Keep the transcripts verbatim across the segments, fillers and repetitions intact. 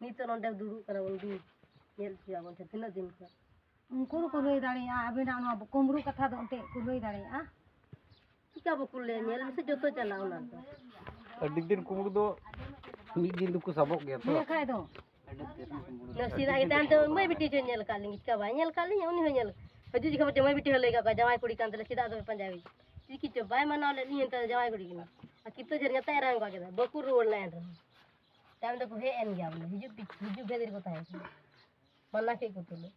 ᱱᱤᱛᱚᱜ ᱱᱚᱰᱮ ᱫᱩᱲᱩᱵ ᱠᱟᱱᱟ ᱵᱚᱱ, ᱫᱩᱲᱩᱵ ᱧᱮᱞ ᱦᱚᱪᱚᱭᱟ ᱵᱚᱱ ᱥᱮ ᱛᱤᱱᱟᱹᱜ ᱫᱤᱱ ᱠᱷᱚᱱ᱾ ᱩᱱᱠᱩ ᱫᱚᱠᱚ ᱞᱟᱹᱭ ᱫᱟᱲᱮᱭᱟᱜᱼᱟ, ᱟᱵᱮᱱᱟᱜ ᱱᱚᱣᱟ ᱠᱩᱢᱵᱽᱲᱩ ᱠᱟᱛᱷᱟ ᱫᱚ ᱮᱱᱛᱮᱫ ᱠᱚ ᱞᱟᱹᱭ ᱫᱟᱲᱮᱭᱟᱜᱼᱟ᱾ ᱪᱤᱠᱟ ᱵᱟᱠᱚ ᱞᱟᱹᱭᱟ? ᱧᱮᱞ ᱢᱮᱥᱮ, ᱡᱚᱛᱚ ᱪᱟᱞᱟᱜ ᱚᱱᱟ ᱫᱚ᱾ ᱟᱹᱰᱤ ᱫᱤᱱ ᱠᱩᱢᱵᱽᱲᱩ ᱫᱚ ᱢᱤᱫ ᱫᱤᱱ ᱫᱚᱠᱚ ᱥᱟᱵᱚᱜ ᱜᱮᱭᱟ ᱛᱚ᱾ ᱦᱮᱸ, ᱠᱷᱟᱡ ᱫᱚ᱾ ᱱᱟᱥᱮᱱᱟᱜ ᱜᱮ ᱛᱟᱭᱚᱢ ᱛᱮ ᱢᱟᱹᱭ ᱵᱤᱴᱤ ᱪᱚᱭ ᱧᱮᱞ ᱟᱠᱟᱫ ᱞᱤᱧ, ᱪᱤᱠᱟ ᱵᱟᱭ ᱧᱮᱞ ᱟᱠᱟᱫ ᱞᱤᱧ, ᱩᱱᱤ ᱦᱚᱸ ᱧᱮᱞ᱾ ᱦᱤᱡᱩᱜ ᱡᱚᱠᱷᱚᱱ ᱢᱤᱫᱴᱮᱱ ᱢᱟᱹᱭ ᱵᱤᱴᱤ ᱦᱚᱸ ᱞᱟᱹᱭ ᱟᱠᱟᱫ ᱠᱚᱣᱟ, ᱡᱟᱶᱟᱭ ᱠᱩᱲᱤ ᱠᱟᱱ ᱛᱟᱞᱮ, ᱪᱮᱫᱟᱜ ᱫᱚᱯᱮ ᱯᱟᱸᱡᱟᱭᱮ? ᱪᱤᱠᱤ ᱪᱚ ᱵᱟᱭ ᱢᱟᱱᱟᱣ ᱞᱮᱫ ᱞᱤᱧ, ᱮᱱᱛᱮ ᱡᱟᱶᱟᱭ ᱠᱩᱲᱤ ᱠᱟᱱᱟ᱾ ᱟᱨ ᱠᱤᱛᱟᱹ ᱡᱷᱟᱹᱨ ᱧᱟᱛᱟᱭ ᱨᱟᱱ ᱠᱚᱣᱟ ᱠᱮᱫᱟ, ᱵᱟᱠᱚ ᱨᱩᱣᱟᱹᱲ ᱞᱮᱱ ᱨᱮᱦᱚᱸ, ᱦᱤᱡᱩᱜ ᱯᱤᱪ-, ᱦᱤᱡᱩᱜ ᱵᱷᱮᱫ ᱨᱮᱠᱚ ᱛᱟᱦᱮᱸ ᱠᱟᱱᱟ᱾ ᱢᱟᱱᱟ ᱠᱮᱫ ᱠᱚ ᱛᱩᱞᱩᱡ᱾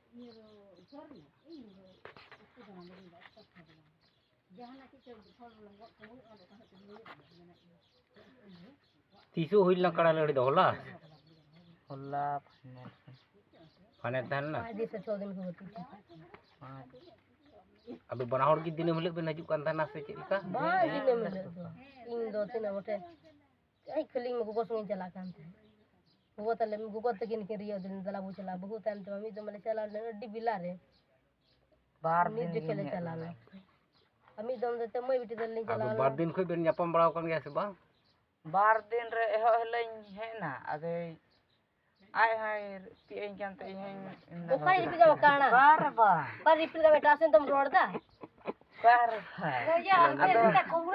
ᱛᱤᱥᱚᱜ ᱦᱩᱭ ᱞᱮᱱᱟ ᱠᱟᱲᱟ ᱞᱟᱹᱲᱦᱟᱹᱭ ᱫᱚ? ᱦᱚᱞᱟ? ᱦᱚᱞᱟ ᱯᱷᱟᱭᱱᱮᱞ᱾ ᱯᱷᱟᱭᱱᱮᱞ ᱛᱟᱦᱮᱸ ᱞᱮᱱᱟ? ᱯᱟᱸᱪ ᱫᱤᱱ ᱥᱮ ᱪᱷᱚ ᱫᱤᱱ ᱠᱚ ᱜᱟᱛᱮᱜ ᱠᱟᱱᱟ᱾ ᱯᱟᱸᱪ᱾ ᱟᱫᱚ ᱵᱟᱱᱟ ᱦᱚᱲ ᱜᱮ ᱫᱤᱱᱟᱹᱢ ᱦᱤᱞᱳᱜ ᱵᱮᱱ ᱦᱤᱡᱩᱜ ᱠᱟᱱ ᱛᱟᱦᱮᱱᱟ ᱥᱮ ᱪᱮᱫ ᱞᱮᱠᱟ? ᱵᱟᱝ, ᱫᱤᱱᱟᱹᱢ ᱦᱤᱞᱳᱜ ᱫᱚ᱾ ᱤᱧ ᱫᱚ ᱛᱤᱱᱟᱹᱜ ᱢᱚᱴᱷᱮ ᱟᱡ ᱠᱷᱟᱹᱞᱤ ᱜᱚᱜᱚ ᱥᱚᱸᱜᱮᱧ ᱪᱟᱞᱟᱜ ᱠᱟᱱ ᱛᱟᱦᱮᱸᱫ᱾ ᱜᱚᱜᱚ ᱛᱟᱞᱮ, ᱜᱚᱜᱚ ᱛᱟᱹᱠᱤᱱ ᱠᱤᱱ ᱨᱤᱭᱟᱹᱣ ᱫᱤᱱ, "ᱫᱮᱞᱟ ᱵᱚ ᱪᱟᱞᱟᱜᱼᱟ, ᱵᱟᱹᱦᱩ ᱛᱟᱭᱚᱢ ᱛᱮ ᱢᱟ ᱢᱤᱫ ᱫᱚᱢ ᱞᱮ ᱪᱟᱞᱟᱣ ᱞᱮᱱᱟ ᱟᱹᱰᱤ ᱵᱮᱞᱟ ᱨᱮ᱾ ᱵᱟᱨ ᱢᱤᱫ ᱫᱤᱱ ᱡᱚᱠᱷᱮᱡ ᱜᱤᱧ ᱞᱮ ᱦᱮᱡ ᱪᱟᱞᱟᱣ ᱞᱮᱱᱟ᱾ ᱞᱮᱱᱟ᱾ ᱟᱨ ᱢᱤᱫ ᱫᱚᱢ ᱫᱚ ᱛᱮ ᱢᱟᱹᱭ ᱵᱤᱴᱤ ᱛᱟᱞᱮ ᱞᱤᱧ ᱟᱫᱚ ᱪᱟᱞᱟᱣ ᱵᱟᱨ ᱞᱮᱱᱟ᱾ ᱫᱤᱱ ᱠᱷᱚᱡ ᱵᱮᱱ ᱧᱟᱯᱟᱢ ᱵᱟᱲᱟ ᱟᱠᱟᱱ ᱜᱮᱭᱟ ᱥᱮ ᱵᱟᱝ?" ᱵᱟᱨ ᱫᱤᱱ ᱨᱮ ᱮᱦᱚᱵ ᱦᱤᱞᱳᱜ ᱤᱧ ᱦᱮᱡ ᱮᱱᱟ, ᱟᱫᱚ ᱟᱡ ᱦᱚᱸᱭ ᱨᱤᱯᱤᱫ ᱟᱹᱧ ᱠᱟᱱ ᱛᱮ ᱤᱧ ᱦᱚᱸᱧ ᱚᱠᱟᱨᱮ ᱨᱤᱯᱤᱫ ᱠᱟᱜ ᱢᱮ ᱠᱟᱬᱟ? ᱵᱟᱨ ᱵᱟᱨ᱾ ᱚᱠᱟᱨᱮ ᱨᱤᱯᱤᱫ ᱠᱟᱜ ᱢᱮ? ᱮᱴᱟᱜ ᱥᱮᱱ ᱫᱚᱢ ᱨᱚᱲ ᱮᱫᱟ? ᱵᱟᱨ ᱵᱟᱨ᱾ ᱤᱭᱟᱹ, ᱟᱫᱚ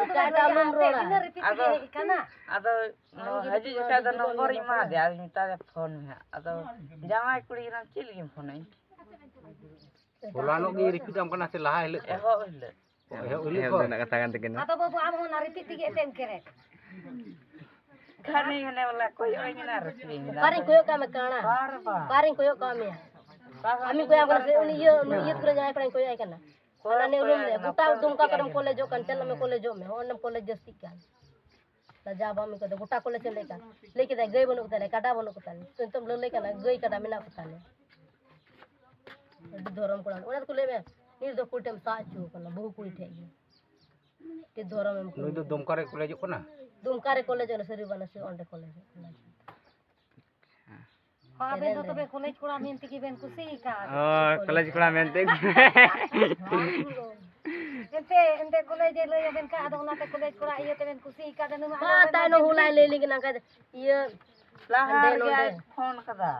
ᱮᱴᱟᱜ ᱟᱢᱮᱢ ᱨᱚᱲᱟ᱾ ᱛᱤᱱᱟᱹᱜ ᱨᱤᱯᱤᱫ ᱟᱫᱚ ᱛᱮᱜᱮ ᱦᱮᱡ ᱠᱟᱱᱟ? ᱟᱫᱚ ᱟᱢ ᱜᱮ ᱦᱤᱡᱩᱜ ᱡᱩᱫᱤ ᱡᱚᱠᱷᱟᱡ ᱫᱚ ᱵᱟᱢ ᱱᱚᱢᱵᱚᱨ ᱤᱧ ᱮᱢᱟ ᱫᱮᱭᱟ, ᱟᱫᱚᱧ ᱢᱮᱛᱟ ᱫᱮᱭᱟ ᱯᱷᱳᱱ ᱢᱮ ᱦᱟᱸᱜ᱾ ᱟᱫᱚ ᱡᱟᱶᱟᱭ ᱠᱩᱲᱤ ᱠᱟᱱᱟᱢ, ᱪᱮᱫ ᱞᱟᱹᱜᱤᱫ ᱮᱢ ᱯᱷᱳᱱᱟᱹᱧ? ᱦᱚᱞᱟᱱᱚᱜ ᱜᱮ ᱨᱤᱯᱤᱫ ᱟᱢ ᱠᱟᱱᱟ ᱥᱮ ᱞᱟᱦᱟ ᱦᱤᱞᱳᱜ ᱠᱷᱚᱱ? ᱮᱦᱚᱵ ᱦᱤᱞᱳᱜ᱾ ᱚ, ᱮᱦᱚᱵ ᱦᱤᱞᱳᱜ ᱮᱦᱚᱵ ᱠᱷᱚᱱ? ᱨᱮᱱᱟᱜ ᱠᱟᱛᱷᱟ ᱠᱟᱱ ᱛᱟᱹᱠᱤᱱᱟ᱾ ᱟᱫᱚ ᱵᱟᱹᱵᱩ, ᱟᱢ ᱦᱚᱸ ᱚᱱᱟ ᱨᱤᱯᱤᱫ ᱛᱮᱜᱮ ᱮᱱᱛᱮᱫ ᱮᱢ ᱠᱮᱨᱮᱫ᱾ ᱠᱷᱟᱱᱤ ᱦᱟᱱᱮ ᱵᱚᱞᱮ ᱠᱚᱭᱚᱜ ᱟᱹᱧ ᱠᱟᱱᱟ ᱨᱟᱹᱥᱠᱟᱹᱧ ᱠᱟᱱᱟ᱾ ᱚᱠᱟᱨᱤᱧ ᱠᱚᱭᱚᱜ ᱠᱟᱜ ᱢᱮ ᱠᱟᱬᱟ? ᱵᱟᱨ ᱵᱟᱨ᱾ ᱚᱠᱟᱨᱤᱧ ᱠᱚᱭᱚᱜ ᱠᱟᱜ ᱢᱮᱭᱟ? ᱚᱠᱟ ᱠᱷᱚᱱ ᱟᱢᱤᱧ ᱠᱚᱭᱚᱜ ᱠᱟᱱᱟ ᱥᱮ ᱩᱱᱤ ᱤᱭᱟᱹ, ᱩᱱᱤ ᱤᱭᱟᱹ ᱠᱚᱨᱮ ᱡᱟᱦᱟᱸᱭ ᱠᱚᱨᱮᱧ ᱠᱚᱭᱚᱜ ᱟᱭ ᱠᱟᱱᱟ᱾ ᱠᱚᱭᱚᱜ ᱦᱟᱱᱟ ᱱᱤᱭᱟᱹ ᱨᱩᱢ ᱠᱚᱭᱚᱜ ᱨᱮ, ᱠᱟᱱᱟ, ᱜᱚᱴᱟ ᱯᱷᱳᱱ ᱫᱩᱢᱠᱟ ᱠᱮᱫ ᱠᱚᱨᱮᱢ ᱟᱭ ᱠᱚᱞᱮᱡᱚᱜ ᱠᱟᱱ, ᱪᱟᱞᱟᱜ ᱢᱮ ᱠᱚᱞᱮᱡᱚᱜ ᱢᱮ, ᱦᱚᱸ ᱚᱸᱰᱮᱢ ᱠᱚᱞᱮᱡᱽ ᱡᱟᱹᱥᱛᱤᱜ ᱠᱟᱱ᱾ ᱞᱟᱡᱟᱣ ᱵᱟᱢ ᱟᱹᱭᱠᱟᱹᱣ ᱫᱟ? ᱜᱚᱴᱟ ᱠᱚᱞᱮᱡᱽ ᱮᱢ ᱞᱟᱹᱭ ᱠᱟᱱ᱾ ᱞᱟᱹᱭ ᱠᱮᱫᱟᱭ, "ᱜᱟᱹᱭ ᱵᱟᱹᱱᱩᱜ ᱠᱚ ᱛᱟᱞᱮ, ᱜᱟᱰᱟ ᱵᱟᱹᱱᱩᱜ ᱠᱚ ᱛᱟᱞᱮ᱾" ᱱᱤᱛᱚᱜ ᱞᱟᱹᱞᱟᱹᱭ ᱠᱟᱱᱟ, "ᱜᱟᱹᱭ ᱠᱟᱰᱟ ᱢᱮᱱᱟᱜ ᱠᱚ ᱛᱟᱞᱮ᱾" ᱟᱹᱰᱤ ᱫᱷᱚᱨᱚᱢ ᱠᱚᱲᱟ᱾ ᱚᱱᱟ ᱫᱚᱠᱚ ᱞᱟᱹᱭ ᱢᱮ, ᱱᱤᱛ ᱫᱚ ᱠᱩᱲᱤ ᱴᱷᱮᱱ ᱮᱢ ᱥᱟᱵ ᱦᱚᱪᱚ ᱠᱟᱱᱟ, ᱵᱟᱹᱦᱩ ᱠᱩᱲᱤ ᱴᱷᱮᱱ ᱜᱮ᱾ ᱪᱮᱫ ᱫᱷᱚᱨᱚᱢ ᱮᱢ ᱱᱩᱭ ᱫᱚ ᱠᱟᱹᱢᱤᱭᱟ? ᱫᱩᱢᱠᱟ ᱨᱮ ᱠᱚᱞᱮᱡᱚᱜ ᱠᱟᱱᱟ? ᱫᱩᱢᱠᱟ ᱨᱮ ᱠᱚᱞᱮᱡᱚᱜ ᱠᱟᱱᱟ, ᱥᱟᱹᱨᱤ ᱵᱟᱞᱟ ᱥᱮ ᱚᱸᱰᱮ ᱠᱚᱞᱮᱡᱚᱜ ᱠᱟᱱᱟ᱾ ᱦᱚᱸ, ᱟᱵᱮᱱ ᱫᱚ ᱛᱚᱵᱮ ᱠᱚᱞᱮᱡᱽ ᱠᱚᱲᱟ ᱢᱮᱱ ᱛᱮᱜᱮ ᱵᱮᱱ ᱠᱩᱥᱤ ᱟᱠᱟᱫ? ᱚ, ᱠᱚᱞᱮᱡᱽ ᱠᱚᱲᱟ ᱢᱮᱱᱛᱮ᱾ ᱮᱱᱛᱮ, ᱮᱱᱛᱮ ᱠᱚᱞᱮᱡᱽ ᱮ ᱞᱟᱹᱭ ᱟᱵᱮᱱ ᱠᱷᱟᱱ, ᱟᱫᱚ ᱚᱱᱟᱛᱮ ᱠᱚᱞᱮᱡᱽ ᱠᱚᱲᱟ ᱤᱭᱟᱹ ᱛᱮᱵᱮᱱ ᱠᱩᱥᱤ ᱟᱠᱟᱫ, ᱱᱩᱱᱟᱹᱜ ᱵᱟᱝ, ᱟᱞᱚ ᱵᱮᱱ ᱛᱟᱭᱱᱚᱢ ᱦᱚᱞᱟᱭ ᱞᱟᱹᱭ ᱞᱤᱧ ᱠᱟᱱᱟ, ᱚᱱᱠᱟ ᱤᱭᱟᱹ, ᱞᱟᱦᱟ ᱦᱟᱸᱰᱮ ᱨᱮᱜᱮ ᱱᱚᱰᱮ᱾ ᱯᱷᱳᱱ ᱠᱟᱫᱟ᱾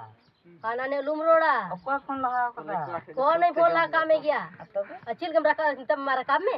ᱦᱟᱱᱟ ᱱᱮ ᱟᱞᱚᱢ ᱨᱚᱲᱟ᱾ ᱚᱠᱚᱭ ᱯᱷᱳᱱ ᱞᱟᱦᱟ ᱠᱟᱫᱟ? ᱯᱷᱳᱱ ᱮ ᱯᱷᱳᱱ ᱞᱟᱦᱟ ᱠᱟᱜ ᱢᱮ ᱜᱮᱭᱟ᱾ ᱟᱨ ᱛᱚᱵᱮ? ᱟᱨ ᱪᱮᱫ ᱞᱮᱠᱟᱢ ᱨᱟᱠᱟᱵ, ᱱᱤᱛᱚᱜ ᱢᱟ ᱨᱟᱠᱟᱵ ᱢᱮ᱾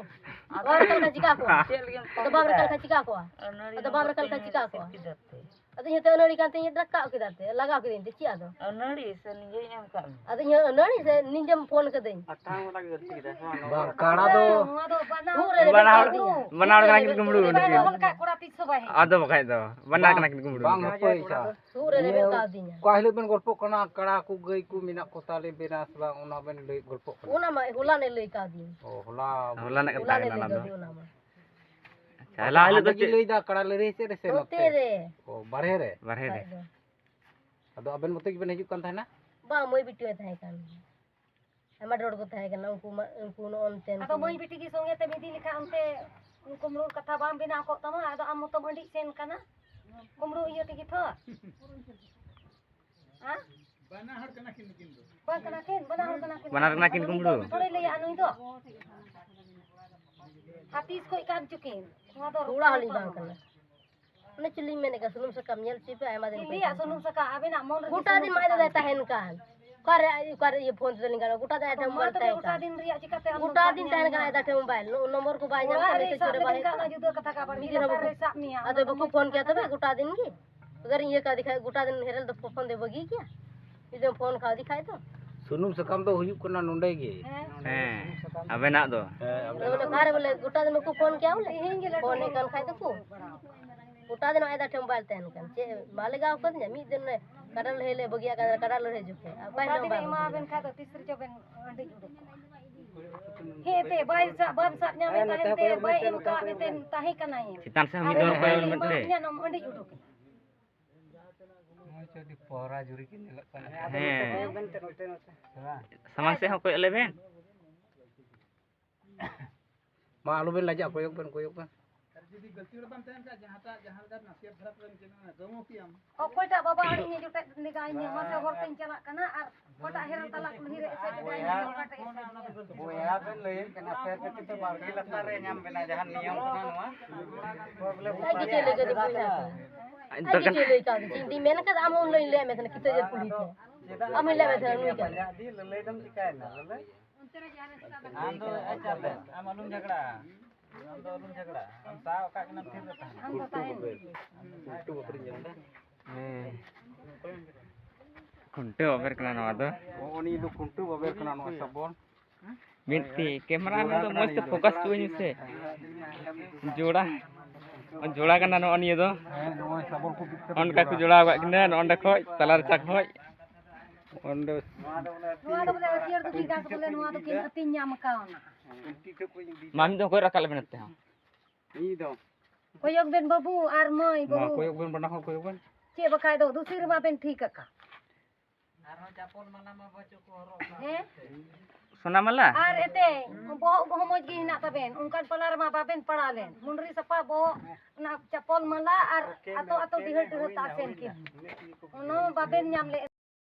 ᱟᱫᱚ ᱵᱟᱢ ᱨᱟᱠᱟᱵ ᱞᱮᱠᱷᱟᱱ ᱪᱤᱠᱟ ᱠᱚᱣᱟ? ᱪᱮᱫ ᱞᱟᱹᱜᱤᱫ ᱮᱢ ᱯᱷᱳᱱ ᱟᱫᱚ ᱵᱟᱢ ᱨᱟᱠᱟᱵ ᱠᱮᱫᱟ? ᱞᱮᱠᱷᱟᱱ ᱪᱤᱠᱟ ᱠᱚᱣᱟ? ᱟᱹᱱᱟᱹᱲᱤ ᱟᱫᱚ ᱵᱟᱢ ᱨᱟᱠᱟᱵ ᱞᱮᱠᱷᱟᱱ ᱪᱤᱠᱟ ᱠᱚᱣᱟ? ᱪᱮᱫ ᱠᱮᱫᱟ ᱯᱮ? ᱟᱫᱚ ᱤᱧ ᱦᱚᱸᱛᱚ ᱟᱹᱱᱟᱹᱲᱤ ᱠᱟᱱ ᱛᱤᱧ ᱨᱟᱠᱟᱵ ᱠᱮᱫᱟ ᱛᱮ, ᱞᱟᱜᱟᱣ ᱠᱮᱫᱟᱹᱧ ᱛᱮ, ᱪᱮᱫ ᱟᱫᱚ? ᱟᱹᱱᱟᱹᱲᱤ ᱥᱮ ᱱᱤᱡᱮᱧ ᱮᱢ ᱠᱟᱜ ᱢᱮ? ᱟᱫᱚ ᱤᱧ ᱦᱚᱸ ᱟᱹᱱᱟᱹᱲᱤ ᱥᱮ ᱱᱤᱡᱮᱢ ᱯᱷᱳᱱ ᱠᱟᱹᱫᱟᱹᱧ? ᱟᱴᱷᱟᱨᱚ ᱴᱟᱠᱟ ᱜᱟᱹᱞᱛᱤ ᱠᱮᱫᱟ, ᱦᱮᱸ, ᱵᱟᱝ᱾ ᱵᱟᱝ, ᱠᱟᱲᱟ ᱫᱚ ᱱᱚᱣᱟ ᱫᱚ ᱵᱟᱱᱟ ᱥᱩᱨ ᱨᱮ ᱵᱟᱱᱟ ᱨᱮᱵᱮᱱ ᱦᱚᱲ, ᱠᱟᱹᱫᱤᱧᱟ᱾ ᱵᱟᱱᱟ ᱦᱚᱲ ᱠᱟᱱᱟ ᱠᱤᱱ ᱠᱩᱢᱵᱽᱲᱩ᱾ ᱵᱟᱭ ᱨᱚᱲ ᱞᱮᱠᱷᱟᱡ ᱠᱚᱲᱟ ᱛᱤᱥ ᱦᱚᱸ ᱵᱟᱭ ᱦᱮᱡ᱾ ᱟᱫᱚ ᱵᱟᱠᱷᱟᱡ ᱫᱚ, ᱵᱟᱱᱟ ᱦᱚᱲ ᱠᱟᱱᱟ ᱠᱤᱱ ᱠᱩᱢᱵᱽᱲᱩ᱾ ᱵᱟᱝ, ᱦᱟᱯᱳᱭ ᱪᱟ᱾ ᱥᱩᱨ ᱨᱮ ᱨᱮᱵᱮᱱ ᱱᱤᱭᱟᱹ ᱠᱟᱹᱫᱤᱧᱟ᱾ ᱚᱠᱟ ᱦᱤᱞᱳᱜ ᱵᱮᱱ ᱜᱚᱞᱯᱚᱜ ᱠᱟᱱᱟ, ᱠᱟᱲᱟ ᱠᱚ ᱜᱟᱹᱭ ᱠᱚ ᱢᱮᱱᱟᱜ ᱠᱚ ᱛᱟᱞᱮ ᱵᱮᱱᱟ ᱥᱮ ᱵᱟᱝ, ᱚᱱᱟ ᱵᱮᱱ ᱞᱟᱹᱭ ᱜᱚᱞᱯᱚᱜ ᱠᱟᱱᱟ? ᱚᱱᱟ ᱢᱟ ᱦᱚᱞᱟ ᱱᱮ ᱞᱟᱹᱭ ᱠᱟᱹᱫᱤᱧ᱾ ᱚ, ᱦᱚᱞᱟ᱾ ᱦᱚᱞᱟ ᱨᱮᱱᱟᱜ ᱠᱟᱛᱷᱟ ᱦᱚᱞᱟ ᱱᱮ ᱠᱟᱱᱟ ᱞᱟᱹᱭ ᱚᱱᱟ ᱫᱚ᱾ ᱠᱟᱹᱫᱤᱧ ᱚᱱᱟ ᱢᱟ᱾ ᱟᱪᱪᱷᱟ, ᱦᱚᱞᱟ ᱦᱤᱞᱳᱜ ᱫᱚ ᱦᱟᱸᱰᱮ ᱜᱮ ᱪᱮᱫ? ᱞᱟᱹᱭᱫᱟ, ᱠᱟᱲᱟ ᱞᱟᱹᱲᱦᱟᱹᱭ ᱥᱮᱫ ᱨᱮ ᱥᱮ ᱱᱚᱛᱮ ᱱᱚᱛᱮ? ᱨᱮ᱾ ᱚ, ᱵᱟᱨᱦᱮ ᱨᱮ? ᱵᱟᱨᱦᱮ ᱨᱮ᱾ ᱠᱷᱟᱡ ᱫᱚ᱾ ᱟᱫᱚ ᱟᱵᱮᱱ ᱢᱚᱛᱚ ᱜᱮᱵᱮᱱ ᱦᱤᱡᱩᱜ ᱠᱟᱱ ᱛᱟᱦᱮᱱᱟ? ᱵᱟᱝ, ᱢᱟᱹᱭ ᱵᱤᱴᱤ ᱦᱚᱸᱭ ᱛᱟᱦᱮᱸ ᱠᱟᱱ ᱜᱮᱭᱟ᱾ ᱟᱭᱢᱟ ᱰᱷᱮᱨ ᱦᱚᱲ ᱠᱚ ᱛᱟᱦᱮᱸ ᱠᱟᱱᱟ, ᱩᱱᱠᱩ ᱢᱟ, ᱩᱱᱠᱩ ᱱᱚᱜᱼᱚ ᱱᱚᱛᱮᱱ ᱟᱫᱚ ᱠᱚ᱾ ᱢᱟᱹᱭ ᱵᱤᱴᱤ ᱜᱮ ᱥᱚᱸᱜᱮ ᱛᱮᱢ ᱤᱫᱤ ᱞᱮᱠᱷᱟᱱ ᱚᱱᱛᱮ ᱠᱩᱢᱵᱽᱲᱩ ᱠᱟᱛᱷᱟ ᱵᱟᱝ ᱵᱮᱱᱟᱣ ᱠᱚᱜ ᱛᱟᱢᱟ᱾ ᱟᱫᱚ ᱟᱢ ᱢᱚᱛᱚᱢ ᱟᱹᱰᱤᱡ ᱥᱮᱱ ᱠᱟᱱᱟ ᱠᱩᱢᱵᱽᱲᱩ ᱤᱭᱟᱹ ᱛᱮᱜᱮ ᱛᱚ᱾ ᱦᱮᱸ? ᱵᱟᱱᱟ ᱦᱚᱲ ᱠᱟᱱᱟ ᱠᱤᱱ ᱱᱩᱠᱤᱱ ᱫᱚ᱾ ᱵᱟᱝ ᱠᱟᱱᱟ ᱠᱤᱱ, ᱵᱟᱱᱟ ᱦᱚᱲ ᱠᱟᱱᱟ ᱠᱤᱱ᱾ ᱵᱟᱱᱟ ᱦᱚᱲ ᱠᱟᱱᱟ ᱠᱤᱱ ᱱᱩᱭ ᱫᱚ ᱠᱩᱢᱵᱽᱲᱩ᱾ ᱛᱷᱚᱲᱮ ᱞᱟᱹᱭᱟ ᱱᱩᱭ ᱫᱚ᱾ ᱦᱟᱹᱛᱤᱥ ᱠᱷᱚᱡ ᱠᱟᱱ ᱪᱚ ᱠᱤᱱ᱾ ᱱᱚᱣᱟ ᱫᱚ ᱛᱷᱚᱲᱟ ᱦᱚᱸ ᱞᱤᱧ ᱵᱟᱝ ᱠᱟᱱᱟ᱾ ᱚᱱᱮ ᱪᱮᱫ ᱞᱤᱧ ᱢᱮᱱᱮᱫ ᱠᱟᱱ, ᱥᱩᱱᱩᱢ ᱥᱟᱠᱟᱢ ᱧᱮᱞ ᱦᱚᱪᱚᱭ ᱯᱮ, ᱟᱭᱢᱟ ᱫᱤᱱ ᱪᱮᱫ ᱠᱷᱚᱡ ᱞᱟᱹᱭᱟ ᱜᱮ᱾ ᱥᱩᱱᱩᱢ ᱥᱟᱠᱟᱢ? ᱟᱵᱮᱱᱟᱜ ᱢᱚᱱ ᱨᱮ ᱜᱚᱴᱟ ᱥᱩᱱᱩᱢ ᱫᱤᱱ ᱢᱟ ᱟᱡ ᱥᱟᱠᱟᱢ᱾ ᱫᱟᱫᱟᱭ ᱛᱟᱦᱮᱱ ᱠᱟᱱ᱾ ᱚᱠᱟᱨᱮ, ᱚᱠᱟᱨᱮ ᱤᱭᱟᱹ ᱯᱷᱳᱱ ᱛᱮᱞᱤᱧ ᱜᱟᱱᱚᱜᱼᱟ? ᱜᱚᱴᱟ ᱫᱤᱱ ᱟᱡ ᱴᱷᱮᱱ ᱢᱟ ᱢᱳᱵᱟᱭᱤᱞ ᱛᱚᱵᱮ ᱛᱟᱦᱮᱸ ᱜᱚᱴᱟ ᱠᱟᱱ᱾ ᱫᱤᱱ ᱨᱮᱭᱟᱜ ᱪᱤᱠᱟᱹᱛᱮ ᱟᱢ ᱫᱚᱢ ᱜᱚᱴᱟ ᱥᱟᱵ ᱫᱤᱱ ᱧᱟᱢ ᱛᱟᱦᱮᱱ ᱠᱟᱱᱟ ᱧᱟᱢᱟ? ᱟᱡ ᱫᱟ ᱴᱷᱮᱱ ᱢᱳᱵᱟᱭᱤᱞ᱾ ᱱᱚ-, ᱱᱚᱢᱵᱚᱨ ᱠᱚ ᱵᱟᱭ ᱧᱟᱢ ᱚᱲᱟᱜ ᱠᱟᱱᱟ, ᱨᱮᱭ ᱢᱮᱥᱮᱡᱽ ᱥᱟᱵ ᱠᱚᱨᱮ ᱞᱮᱱᱠᱷᱟᱱ ᱵᱟᱭ ᱚᱱᱟ ᱦᱤᱡᱩᱜ ᱡᱩᱫᱟᱹ ᱠᱟᱱᱟ᱾ ᱠᱟᱛᱷᱟ ᱠᱚ ᱟᱵᱟᱨ ᱢᱤᱫ ᱢᱤᱫ ᱫᱤᱱ ᱫᱤᱱ ᱦᱚᱸ ᱦᱚᱸ ᱵᱟᱠᱚ ᱯᱷᱳᱱ ᱠᱮᱭᱟ ᱛᱚᱵᱮ ᱜᱚᱴᱟ ᱫᱤᱱ ᱜᱮ᱾ ᱟᱫᱚ ᱵᱟᱠᱚ ᱯᱷᱳᱱ ᱠᱮᱭᱟ ᱛᱚᱵᱮ ᱜᱚᱴᱟ ᱫᱤᱱ ᱜᱮ᱾ ᱟᱜᱟᱨ ᱤᱭᱟᱹ ᱠᱟ ᱫᱤᱠᱷᱟᱭ, ᱜᱚᱴᱟ ᱫᱤᱱ ᱦᱮᱨᱮᱞ ᱫᱚ ᱯᱷᱳᱱ ᱫᱚᱭ ᱵᱟᱹᱜᱤ ᱠᱮᱭᱟ? ᱡᱩᱫᱤ ᱯᱷᱳᱱ ᱠᱷᱟᱣ ᱫᱤᱠᱷᱟᱭ ᱛᱚ᱾ ᱥᱩᱱᱩᱢ ᱥᱟᱠᱟᱢ ᱫᱚ ᱦᱩᱭᱩᱜ ᱠᱟᱱᱟ ᱱᱚᱰᱮ ᱜᱮ᱾ ᱦᱮᱸ᱾ ᱦᱮᱸ, ᱟᱵᱮᱱᱟᱜ ᱫᱚ᱾ ᱦᱮᱸ, ᱟᱵᱮᱱᱟᱜ᱾ ᱟᱫᱚ ᱵᱚᱞᱮ ᱚᱠᱟᱨᱮ ᱵᱚᱞᱮ ᱜᱚᱴᱟ ᱫᱤᱱ ᱵᱟᱠᱚ ᱯᱷᱳᱱ ᱠᱮᱭᱟ ᱵᱚᱞᱮ? ᱛᱮᱦᱮᱧ ᱜᱮ ᱞᱟᱹᱴᱩ ᱯᱷᱳᱱ ᱦᱩᱭᱩᱜ ᱠᱟᱱ ᱠᱷᱟᱡ ᱫᱚᱠᱚ᱾ ᱜᱚᱴᱟ ᱫᱤᱱ ᱟᱡ ᱫᱟ ᱴᱷᱮᱱ ᱢᱳᱵᱟᱭᱤᱞ ᱛᱟᱦᱮᱱ ᱠᱟᱱ᱾ ᱪᱮᱫ ᱵᱟᱞᱮ ᱜᱟᱣ ᱠᱟᱫᱤᱧᱟ? ᱢᱤᱫ ᱫᱤᱱ ᱨᱮ ᱠᱟᱰᱟ ᱞᱟᱹᱲᱦᱟᱹᱭ ᱞᱮ ᱵᱟᱹᱜᱤᱭᱟᱜ ᱠᱟᱱ, ᱠᱟᱰᱟ ᱞᱟᱹᱲᱦᱟᱹᱭ ᱡᱚᱠᱷᱮᱡ᱾ ᱟᱨ ᱚᱠᱟ ᱜᱚᱴᱟ ᱦᱤᱞᱳᱜ ᱫᱤᱱ ᱵᱟᱝ ᱮᱢᱟᱵᱮᱱ ᱠᱷᱟᱡ ᱫᱚ ᱛᱤᱥ ᱨᱮᱪᱚ ᱵᱮᱱ ᱟᱹᱰᱤ ᱩᱰᱩᱠ ᱠᱚᱜᱼᱟ᱾ ᱦᱮᱸ, ᱮᱱᱛᱮ ᱵᱟᱭ ᱥᱟᱵ, ᱵᱟᱢ ᱥᱟᱵ ᱧᱟᱢᱮ ᱦᱮᱸ, ᱱᱚᱛᱮ ᱛᱟᱦᱮᱱ ᱦᱚᱸ ᱛᱮ, ᱠᱚᱭᱚᱜ ᱵᱟᱭ ᱢᱮ, ᱮᱢ ᱱᱚᱛᱮ ᱠᱟᱜ ᱦᱚᱸ ᱢᱮ ᱛᱮ, ᱠᱚᱭᱚᱜ ᱢᱮ᱾ ᱛᱟᱦᱮᱸ ᱠᱟᱱᱟᱭ᱾ ᱪᱮᱛᱟᱱ ᱥᱮᱫ ᱦᱚᱸ ᱟᱨ ᱢᱤᱫ ᱫᱚᱢ ᱮᱱᱠᱷᱟᱱ ᱠᱚᱭᱚᱜ ᱢᱮ ᱤᱧ ᱢᱟ ᱥᱮ᱾ ᱤᱧᱟᱹᱜ ᱱᱚᱢ ᱟᱹᱰᱤ ᱩᱰᱩᱠ᱾ ᱱᱚᱜᱼᱚᱭ ᱪᱚ ᱟᱹᱰᱤ ᱯᱚᱦᱨᱟ ᱡᱩᱨᱤ ᱠᱤᱱ ᱧᱮᱞᱚᱜ ᱠᱟᱱᱟ᱾ ᱦᱮᱸ, ᱟᱫᱚ ᱦᱮᱸ᱾ ᱱᱚᱛᱮ ᱠᱚᱭᱚᱜ ᱵᱮᱱ ᱛᱮ, ᱱᱚᱛᱮ, ᱱᱚᱛᱮ᱾ ᱥᱮ ᱵᱟᱝ? ᱥᱟᱢᱟᱝ ᱥᱮᱫ ᱦᱚᱸ ᱠᱚᱭᱚᱜ ᱞᱮᱵᱮᱱ᱾ ᱢᱟ ᱟᱞᱚᱵᱮᱱ ᱞᱟᱡᱟᱜ, ᱠᱚᱭᱚᱜ ᱵᱮᱱ, ᱠᱚᱭᱚᱜ ᱵᱮᱱ᱾ ᱟᱨ ᱡᱩᱫᱤ ᱜᱟᱹᱞᱛᱤ ᱦᱚᱲ ᱵᱟᱢ ᱛᱟᱦᱮᱱ ᱠᱷᱟᱱ, ᱡᱟᱦᱟᱸᱴᱟᱜ, ᱡᱟᱦᱟᱸ ᱞᱮᱠᱟ ᱱᱟᱥᱮᱭᱟᱜ ᱫᱷᱟᱨᱟ ᱛᱮᱵᱮᱱ ᱪᱮᱫ ᱢᱮᱱᱟ, ᱜᱟᱹᱢᱩ ᱯᱮᱭᱟᱢ᱾ ᱚᱠᱚᱭᱴᱟᱜ ᱵᱟᱵᱟ ᱟᱹᱰᱤᱧ ᱡᱚᱴᱮᱫ ᱞᱮᱜᱟ ᱤᱧ ᱢᱟᱥᱮ ᱦᱚᱨ ᱛᱮᱧ ᱪᱟᱞᱟᱜ ᱠᱟᱱᱟ ᱟᱨ ᱚᱠᱚᱭᱴᱟᱜ ᱦᱮᱨᱮᱞ ᱛᱟᱞᱟ ᱠᱩᱞᱦᱤ ᱨᱮ ᱮᱥᱮᱫ ᱞᱮᱜᱟ ᱤᱧ ᱚᱠᱟᱴᱟᱜ ᱮᱥᱮᱫ ᱞᱮᱜᱟ᱾ ᱵᱚᱭᱦᱟ ᱵᱮᱱ ᱞᱟᱹᱭᱮᱫ ᱠᱟᱱᱟ, ᱯᱮ ᱯᱮ ᱛᱮ ᱵᱟᱲᱜᱮ ᱞᱟᱛᱟᱨ ᱨᱮ ᱧᱟᱢ ᱵᱮᱱᱟ, ᱡᱟᱦᱟᱸ ᱱᱤᱭᱚᱢ ᱠᱟᱱᱟ ᱱᱚᱣᱟ᱾ ᱟᱡ ᱜᱮ ᱪᱮᱫ ᱞᱟᱹᱜᱤᱫ ᱵᱚᱭᱦᱟ ᱠᱟᱱᱟ? ᱟᱡ ᱜᱮ ᱪᱮᱫ ᱞᱟᱹᱭ ᱠᱟᱣᱫᱤᱧ? ᱤᱧ ᱫᱩᱧ ᱢᱮᱱ ᱠᱟᱫᱟ, ᱟᱢ ᱦᱚᱸ ᱩᱱ ᱦᱤᱞᱳᱜ ᱤᱧ ᱞᱟᱹᱭᱟᱫ ᱢᱮ ᱛᱟᱦᱮᱱᱟ, ᱠᱤᱛᱟᱹ ᱡᱟᱹᱨ ᱠᱩᱞᱦᱤ ᱴᱷᱮᱱ᱾ ᱟᱢ ᱦᱚᱸᱧ ᱞᱟᱹᱭᱟᱫ ᱢᱮ ᱛᱟᱦᱮᱱᱟ, ᱱᱩᱭ ᱠᱟᱱᱟᱭ᱾ ᱟᱢ ᱫᱚ ᱟᱡ ᱪᱟᱞ ᱞᱮ, ᱟᱢ ᱟᱞᱚᱢ ᱡᱷᱟᱜᱽᱲᱟᱜᱼᱟ᱾ ᱟᱢ ᱫᱚ ᱟᱞᱚᱢ ᱡᱷᱟᱜᱽᱲᱟᱜᱼᱟ᱾ ᱟᱢ ᱥᱟᱵ ᱟᱠᱟᱫ ᱠᱟᱱᱟᱢ, ᱛᱷᱤᱨ ᱨᱮ ᱛᱟᱦᱮᱱ ᱢᱮ᱾ ᱦᱮᱸ᱾ ᱠᱷᱩᱱᱴᱟᱹᱣ ᱵᱟᱵᱮᱨ ᱠᱟᱱᱟ ᱱᱚᱣᱟ ᱫᱚ᱾ ᱱᱚᱜᱼᱚ ᱱᱤᱭᱟᱹ ᱫᱚ ᱠᱷᱩᱱᱴᱟᱹᱣ ᱵᱟᱵᱮᱨ ᱠᱟᱱᱟ, ᱱᱚᱣᱟ ᱥᱟᱵᱚᱱ᱾ ᱢᱤᱫᱴᱤᱡ cameraman ᱫᱚ ᱢᱚᱡᱽ ᱛᱮ focus ᱦᱚᱪᱚᱣᱟᱹᱧ ᱢᱮᱥᱮ᱾ ᱡᱚᱲᱟ, ᱡᱚᱲᱟ ᱠᱟᱱᱟ ᱱᱚᱜᱼᱚ ᱱᱤᱭᱟᱹ ᱫᱚ᱾ ᱦᱮᱸ, ᱱᱚᱜᱼᱚᱭ ᱥᱟᱵᱚᱱ ᱠᱚ ᱵᱤᱫ ᱠᱟᱛᱮ ᱚᱱᱠᱟ ᱠᱚ ᱡᱚᱲᱟ᱾ ᱡᱚᱲᱟ ᱟᱠᱟᱫ ᱠᱤᱱᱟ ᱱᱚᱜᱼᱚ ᱱᱚᱸᱰᱮ ᱠᱷᱚᱡ, ᱛᱟᱞᱟ ᱨᱟᱪᱟ ᱠᱷᱚᱡ᱾ ᱚᱸᱰᱮ ᱱᱚᱣᱟ ᱫᱚ ᱵᱚᱞᱮ ᱦᱟᱹᱛᱭᱟᱹᱨ ᱫᱚ ᱴᱷᱤᱠ ᱟᱥ ᱵᱚᱞᱮ ᱱᱚᱣᱟ ᱫᱚ ᱠᱤᱱ ᱟᱹᱛᱤᱧ ᱧᱟᱢ ᱠᱟᱣᱱᱟ᱾ ᱢᱟᱢᱤ ᱫᱚ ᱚᱠᱚᱭ ᱨᱟᱠᱟᱵ ᱞᱮᱵᱮᱱ ᱛᱮ ᱦᱚᱸ? ᱤᱧ ᱫᱚ᱾ ᱠᱚᱭᱚᱜ ᱵᱮᱱ ᱵᱟᱹᱵᱩ ᱟᱨ ᱢᱟᱹᱭ ᱢᱟ ᱵᱟᱹᱵᱩ᱾ ᱠᱚᱭᱚᱜ ᱵᱮᱱ, ᱵᱟᱱᱟ ᱦᱚᱲ ᱠᱚᱭᱚᱜ ᱵᱮᱱ᱾ ᱪᱮᱫ ᱵᱟᱠᱷᱟᱡ ᱫᱚ ᱫᱩᱥᱤ ᱨᱮᱢᱟ ᱵᱮᱱ ᱴᱷᱤᱠ ᱟᱠᱟᱫ᱾ ᱦᱮᱸ? ᱥᱳᱱᱟ ᱢᱟᱞᱟ? ᱟᱨ ᱮᱛᱮ, ᱵᱚᱦᱚᱜ ᱠᱚᱦᱚᱸ ᱢᱚᱡᱽ ᱜᱮ ᱦᱮᱱᱟᱜ ᱛᱟᱵᱮᱱ, ᱚᱱᱠᱟᱱ ᱯᱟᱞᱟ ᱨᱮᱢᱟ ᱵᱟᱵᱮᱱ ᱯᱟᱲᱟᱣ ᱞᱮᱱ᱾ ᱢᱩᱱᱰᱨᱤ ᱥᱟᱯᱷᱟ ᱵᱚᱦᱚᱜ, ᱚᱱᱟ ᱪᱟᱯᱚᱞ ᱢᱟᱞᱟ ᱟᱨ ᱟᱛᱳ ᱟᱛᱳ ᱰᱤᱦᱟᱹ ᱰᱤᱦᱟᱹ ᱛᱟᱥᱮᱱ ᱠᱤᱱ᱾ ᱚᱱᱟ ᱵᱟᱵᱮᱱ ᱧᱟᱢ ᱞᱮᱫ᱾